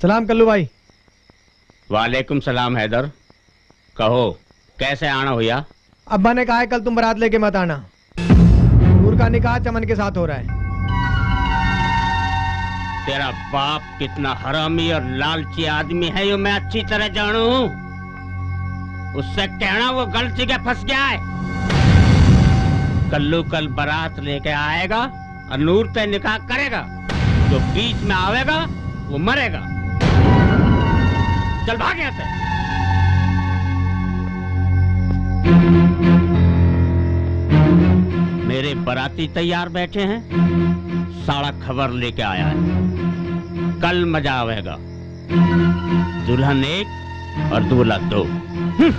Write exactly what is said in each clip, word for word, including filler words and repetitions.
सलाम कल्लू भाई। वालेकुम सलाम हैदर, कहो कैसे आना हुआ? अब्बा ने कहा है कल तुम बारात लेके मत आना, नूर का निकाह चमन के साथ हो रहा है। तेरा बाप कितना हरामी और लालची आदमी है, यो मैं अच्छी तरह जानू हूँ। उससे कहना वो गलती के फंस गया है। कल्लू कल बारात लेके आएगा और नूर पे निकाह करेगा। जो बीच में आवेगा वो मरेगा। चल भाग यहाँ से। मेरे बाराती तैयार बैठे हैं, साला खबर लेके आया है। कल मजा आवेगा। दुल्हन एक और दूल्हा दो। हम्म।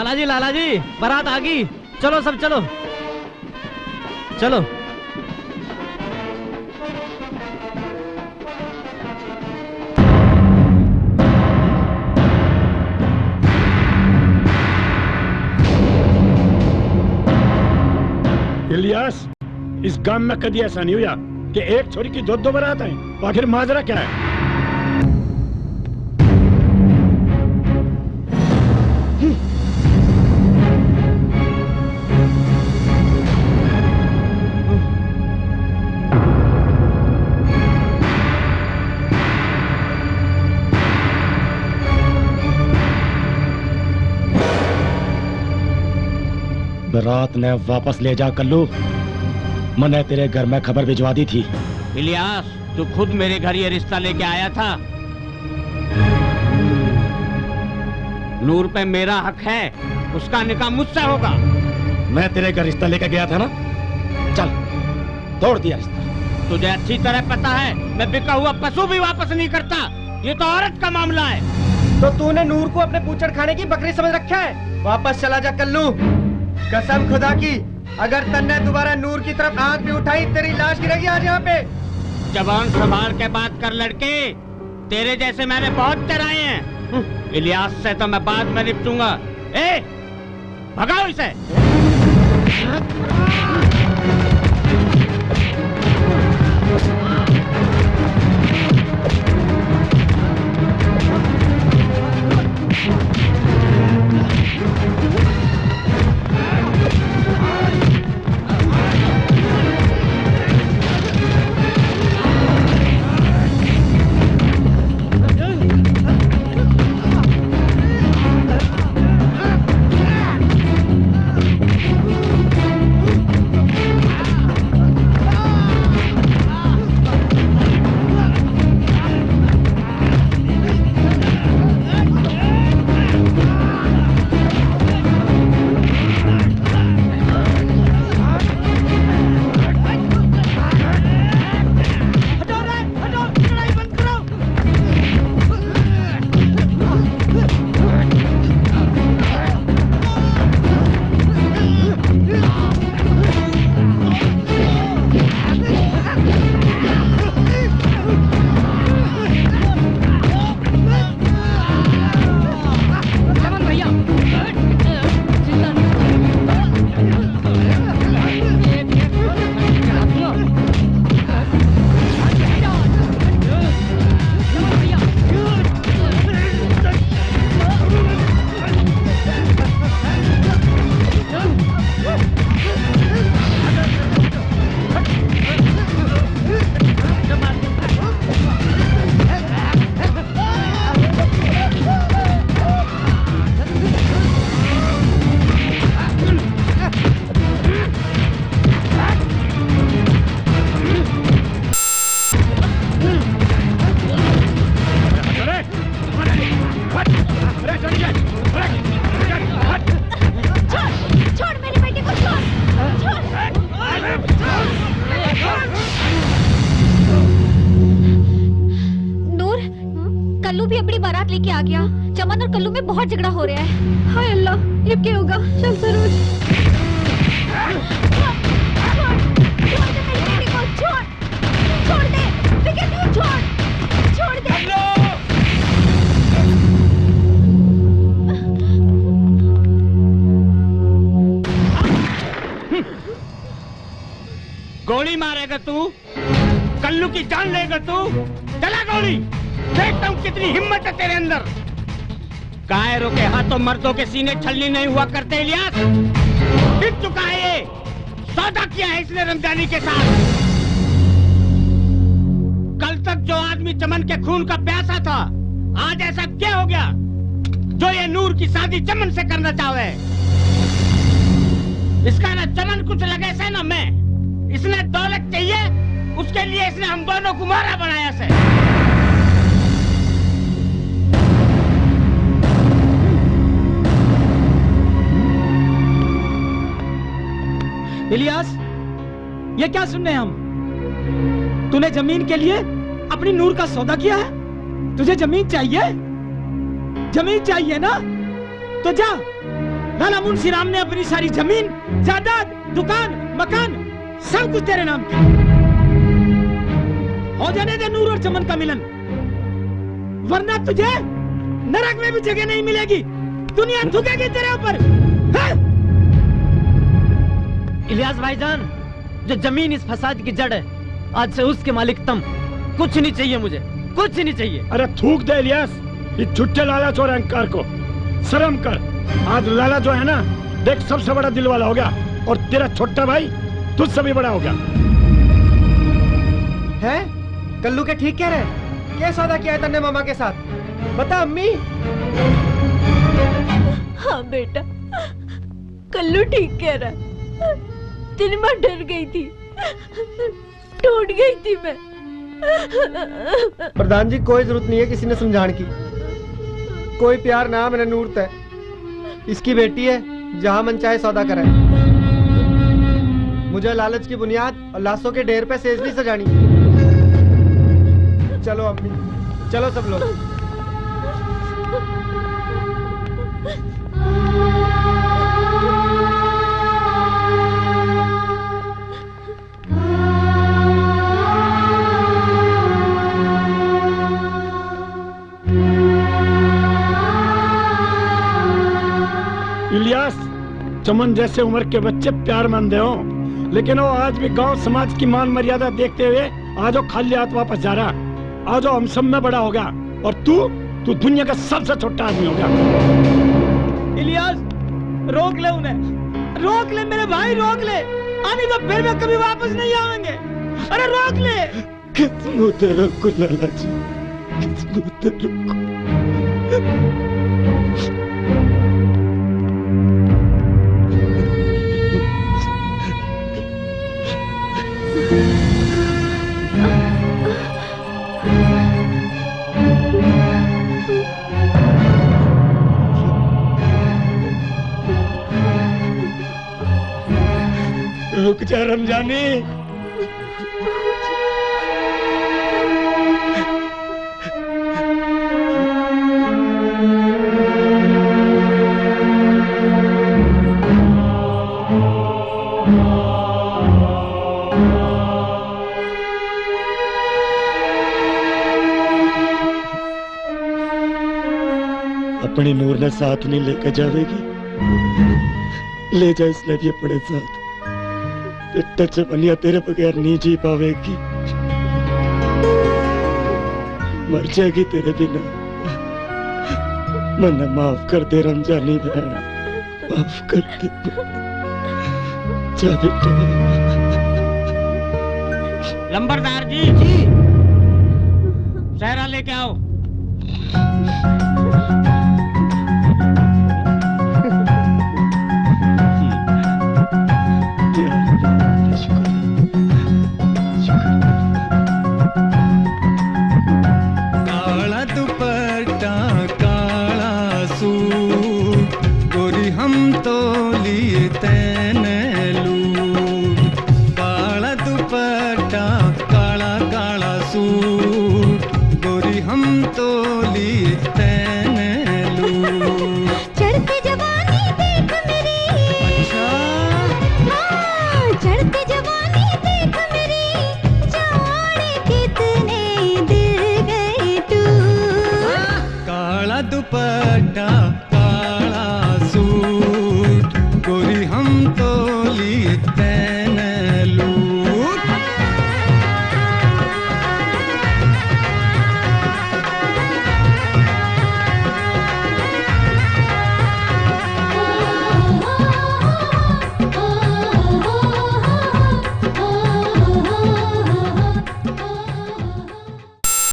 लाला जी, लाला जी, बारात आ गई। चलो सब, चलो, चलो। इलियास, इस गांव में कभी ऐसा नहीं हुआ कि एक छोरी की दो दो बारात आए। तो आखिर माजरा क्या है? बारात ने वापस ले जा कल्लू, मने तेरे घर में खबर भिजवा दी थी। इलियास, तू खुद मेरे घर ये रिश्ता लेके आया था। नूर पे मेरा हक है, उसका निकाह मुझसे होगा। मैं तेरे घर रिश्ता लेके गया था ना, चल, तोड़ दिया रिश्ता। तुझे अच्छी तरह पता है, मैं बिका हुआ पशु भी वापस नहीं करता। ये तो औरत का मामला है। तो तूने नूर को अपने बूचड़खाने की बकरी समझ रखा है? वापस चला जा कल्लू। कसम खुदा की, अगर तन्ने दोबारा नूर की तरफ आंख भी उठाई, तेरी लाश गिरेगी आज यहाँ पे। जबान संभाल के बात कर लड़के, तेरे जैसे मैंने बहुत डराए हैं। इलियास से तो मैं बाद में निपटूंगा। ए, भगाओ इसे। छोड़, छोड़ मेरी बेटी को, छोड़, छोड़। नूर, कल्लू भी अपनी बारात लेके आ गया। चमन और कल्लू में बहुत झगड़ा हो रहा है। हाय अल्लाह, ये क्या होगा? चल सरोज। छोड़, छोड़, छोड़ दे मेरी बेटी को, छोड़। छोड़ दे, मैं कहती हूँ छोड़, छोड़ दे। गोली मारेगा तू, कल्लू की जान लेगा तू। चला गोली, देखता हूँ कितनी हिम्मत है तेरे अंदर। कायरों के हाथों मर्दों के सीने छलनी नहीं हुआ करते इलियास। जीत चुका है ये। सौदा किया है इसने रमजानी के साथ। कल तक जो आदमी चमन के खून का प्यासा था, आज ऐसा क्या हो गया जो ये नूर की शादी चमन से करना चाहे? इसका ना चमन कुछ लगे से ना मैं। इसने दौलत चाहिए, उसके लिए इसने हम दोनों को मारा बनाया से। इलियास, ये क्या सुन रहे हैं हम? तूने जमीन के लिए अपनी नूर का सौदा किया है? तुझे जमीन चाहिए? जमीन चाहिए ना? तो जा, लाला मुंशी राम ने अपनी सारी जमीन, जायदाद, दुकान, मकान, सब कुछ तेरे नाम किया। हो जाने दे नूर और चमन का मिलन, वरना तुझे नरक में भी जगह नहीं मिलेगी। दुनिया थूकेगी तेरे ऊपर। हाँ? इलियास भाईजान, जो जमीन इस फसाद की जड़ है, आज से उसके मालिक तुम। कुछ नहीं चाहिए मुझे, कुछ नहीं चाहिए। अरे थूक दे इलियास, ये झूठे लालच और अहंकार को। शर्म कर। आज लाला जो है ना, देख, सबसे बड़ा दिल वाला हो गया, और तेरा छोटा भाई तुझसे भी बड़ा हो गया। हैं? कल्लू के ठीक कह रहे हैं। क्या सौदा किया है तन्ने मामा के साथ? बता अम्मी। हाँ बेटा, कल्लू ठीक कह रहा है। तेरी माँ डर गई थी, टूट गई थी मैं। प्रधान जी, कोई जरूरत नहीं है किसी ने समझाने की। कोई प्यार ना मैंने नूर तै। इसकी बेटी है, जहां मन चाहे सौदा करे। मुझे लालच की बुनियाद और लाशों के ढेर पे सेज नहीं सजानी। चलो अम्मी, चलो सब लोग। इलियास, चमन जैसे उम्र के बच्चे प्यार मानते हो, लेकिन वो आज भी गांव समाज की मान मर्यादा देखते हुए आज वो खाली हाथ वापस जा रहा। आज वो हम सब में बड़ा होगा और तू, तू दुनिया का सबसे छोटा आदमी होगा। इलियास, रोक ले उन्हें, रोक ले मेरे भाई, रोक ले, नहीं तो फिर वे कभी वापस नहीं आवेंगे। अरे रोक ले। कितनू तेरे को लाला जी, कितनू तेरे को। रुक जा रमजानी। अपनी नूर ने साथ नहीं लेकर जावेगी, ले जा इसने भी अपने साथ। बेटा जवानिया तेरे बगैर नहीं जी पावेगी, मर जाएगी तेरे बिना। मन्ने माफ कर दे रमजानी बहन, माफ कर दे। जा बेटा। लंबरदार जी। जी। सहरा लेके आओ। काला दुपट्टा, काला सूट, गोरी हम तो लिए तैने लूट। काला दुपट्टा, काला काला सूट, गोरी हम तो लिए तैने लूट। चढ़ती जवानी देख मेरी। अच्छा। हाँ, चढ़ती जवानी देख मेरी, जाने कितने दिल गए टूट। काला दुपट्टा,